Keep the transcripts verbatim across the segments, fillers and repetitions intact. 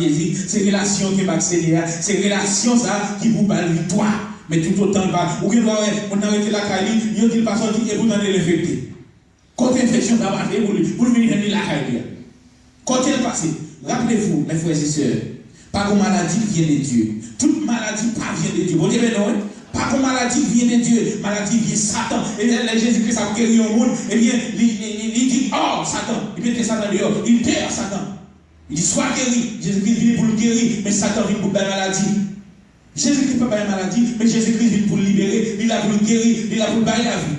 Jezi, se relasyon w kenbe ak Senyè a, se relasyon sa a ki pou ba l viktwa. Men toutotan l pa, ou gen dwa wè, moun nan rete lakay li, yo di l pa sòti, epi w tande l enfekte. Kote enfeksyon sa pase pou li, pou l vin jwenn li lakay li a? Kote l pase? Rappelez-vous, mes frères et sœurs, pas de maladie qui vient de Dieu. Tout maladi pa vyen de Dye. Bondye beni w, wi. Pa de maladi ki vyen de Dye. Maladi vyen Satan. E lè, lè Jezi Kris ap geri yon moun, ebyen, li, li, li, li di, "Oh, Satan." Li mete Satan deyò. Il dehors, Satan. Li di, "Sois guéri." Jezi Kris vini pou l geri, men Satan vin pou l bay maladi. Jezi Kris pa bay maladi, men Jezi Kris vin pou l libere. Li la pou l geri, li la pou l bay lavi.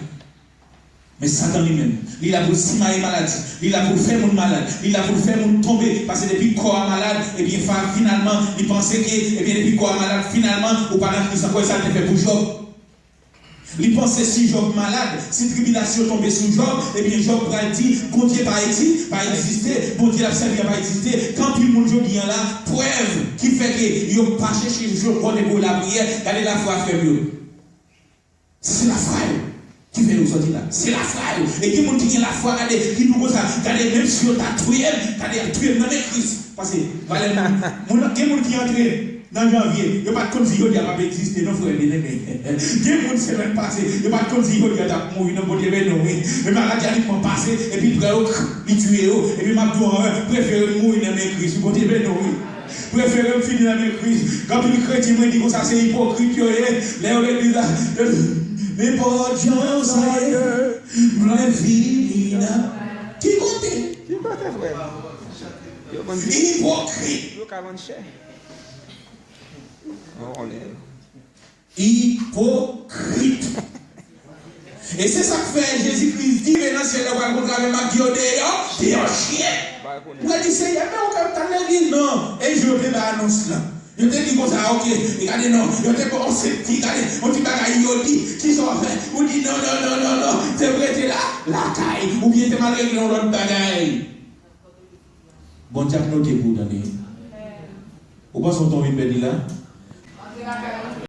Men Satan li menm, li la pou l simaye maladi, li la pou l fè moun malad, li la pou l fè moun tonbe, paske depi kò a malad, ebyen, fa-, finalman, li panse ke, ebyen, depi kò a malad, finalman, ou pa nan Kris ankò, e sa l te fè pou Jòb. Li panse si Jòb malad, si tribilasyon tonbe sou Jòb, ebyen, Jòb pral di, Bondye pa egzi-, pa egziste, Bondye l ap sèvi a pa egziste. Gen anpil moun jodi a la, prèv ki fè ke yo pa chèche Jòb kote pou lapriyè, gade lafwa frè m yo. Se lafwa yo ki fè yo sòti la. Se lafwa yo. E gen moun ki gen lafwa, gade, ki di konsa, gade, menm si yo ta touye m, gade, y ap touye m nan men Kris. Paske, valè moun, moun, gen moun ki antre nan janvye, yo pa t konn si jodi a p ap egziste, non, frè byeneme. Gen moun semèn pase, yo pa t konn si jodi a t ap mouri, non, Bondye beni w, wi. Men maladi a li pran pase, epi prè yo, li tiye yo, epi m ap di w, prefere m mouri nan men Kris, wi, Bondye beni w, wi. Prefere m fini nan men Kris. Gen anpil kretyen, mwen di konsa, se ipokrit yo ye. Lè yo legliz la, yo di, nenpòt jan sa ye, m vle fini nan. Ki kote? Ki kote, frè m? Yo vann chè. Ipokrit. Yo ka vann chè. Mwen konnen yo. Ipokrit. E se sa k fè Jezi Kris di, men nan syèl la, w pral kontre avè m, m ap di yo deyò, deyò chyen. Ou pral di, Senyè, men ou ka t al legliz, non. E jan yo te bay anons lan. Yo te di konsa, oke, e gade non, yo te ba w sèt fi, gade, yon ti bagay yo di, kisa w fè? Ou di, non, non, non, non, non, te rete la, lakay, oubyen te mal regle yon lòt bagay. Bondye ap note pou w tande. Ou panse w te anvi pèdi la?